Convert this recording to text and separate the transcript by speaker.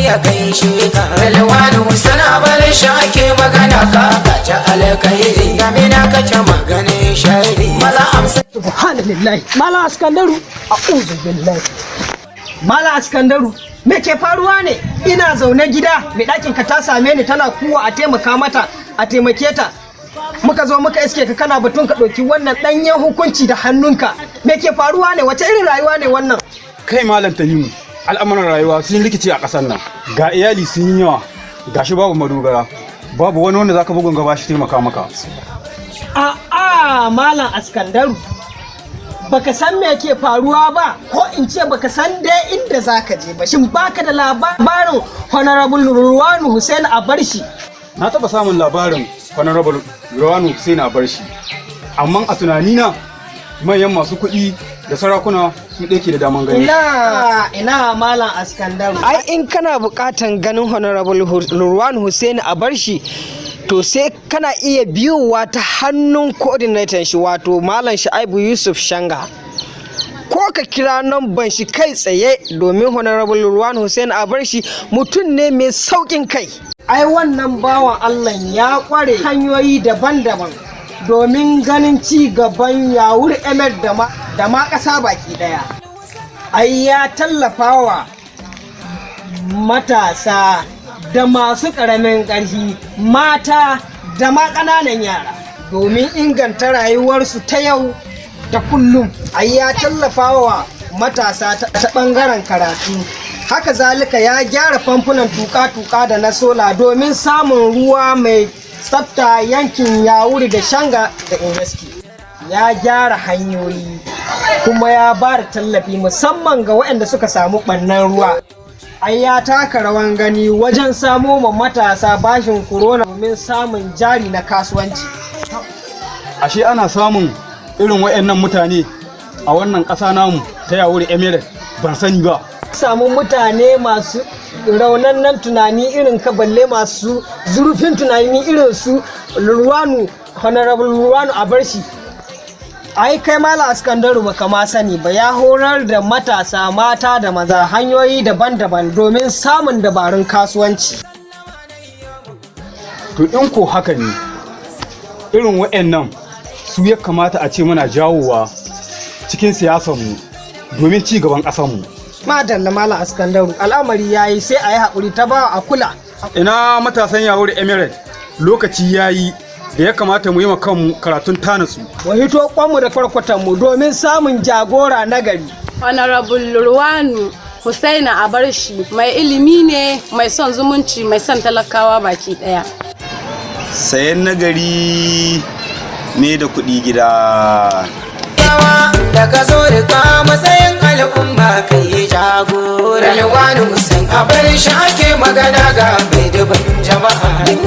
Speaker 1: ya gaishe ka. Rilwanu sana bar shi ake magana, ka gaji alkhairi, damina kake maganin shari, maza amsa.
Speaker 2: Subhanallahi, Malam Askandaru, a'udhu billahi. Malam Askandaru, me ke faruwa ne? Ina zaune gida, mai ɗakin ka ta same ni tana kuwa a taimaka mata, a taimake ta. Muka zo muka iske ka kana batun ka ɗauki wannan ɗanyen hukunci da hannunka. Me ke faruwa ne? Wace irin rayuwa ne wannan?
Speaker 3: Kai Malam Tanimu, al'amuran rayuwa sun rikice a ƙasar nan. Ga iyali sun yi yawa, gashi babu madogara, babu wani wanda zaka bugun gaba shi taimaka maka.
Speaker 2: A'a, Malam Askandaru, baka san me ke faruwa ba, ko in ce baka san dai inda zaka je ba. Shin baka da labarin Honorable Ruwanu Hussein Abarshi?
Speaker 3: Na taɓa samun labarin Honorable Ruwanu Hussein Abarshi, amma a tunanina manyan masu kuɗi da sarakuna su ɗaya ke da daman gani.
Speaker 2: Ina ina, Malam Askandaru. Ai in kana buƙatan ganin Honorable Ruwan Hussein Abarshi, to sai kana iya biyowa ta hannun coordinator shi, wato Malam Sha'ibu Yusuf Shanga. Ko ka kira namban shi kai tsaye, domin Honorable Ruwan Hussein Abarshi mutum ne mai sauƙin kai. Ai wannan bawan Allah ya ƙware hanyoyi daban-daban domin ganin ci gaban Yawuri Emirate da ma ƙasa baki ɗaya. Ai ya tallafa wa matasa da masu ƙaramin ƙarfi, mata da ma ƙananan yara domin inganta rayuwarsu ta yau da kullum. Ai ya tallafa wa matasa ta ɓangaren karatu. Haka zalika ya gyara famfunan tuka-tuka da na sola domin samun ruwa mai tsafta yankin Yawuri da Shanga da Ingaski. Ya gyara hanyoyi kuma ya ba da tallafi musamman ga waɗanda suka samu ɓannan ruwa. Ai ya taka rawan gani wajen samo ma matasa bashin corona domin samun jari na kasuwanci.
Speaker 3: Ashe ana samun irin waɗannan mutane a wannan ƙasa namu ta Yawuri Emirate, ban sani ba.
Speaker 2: Samu mutane masu raunannen tunani irin ka, balle masu zurfin tunani irin su Ruwanu, Honorable Ruwanu Abarshi. Ai kai Malam Askandaru, baka ma sani ba, ya horar da matasa mata da maza hanyoyi daban-daban domin samun dabarun kasuwanci.
Speaker 3: To in ko haka ne, irin waɗannan su ya kamata a ce muna jawowa cikin siyasarmu domin ci gaban ƙasarmu.
Speaker 2: Madalla, Malam Askandaru, al'amari yayi, sai a yi haƙuri ta ba a kula.
Speaker 3: Ina matasan Yawuri Emirate, lokaci ya yi da ya kamata mu yi wa kanmu karatun tanatsu.
Speaker 2: Mu hito kwanmu da kwarkwatanmu domin samun jagora nagari.
Speaker 4: Honorable Ruwanu Husaina Abarshi mai ilimi ne, mai son zumunci, mai son talakawa baki daya.
Speaker 5: Sayan nagari me da kuɗi gida.
Speaker 1: Yawa da ka zo rika matsayin al'umma, kai jagora. Rilwanu Hussein a bar shi ake magana, ga mai dubin jama'a.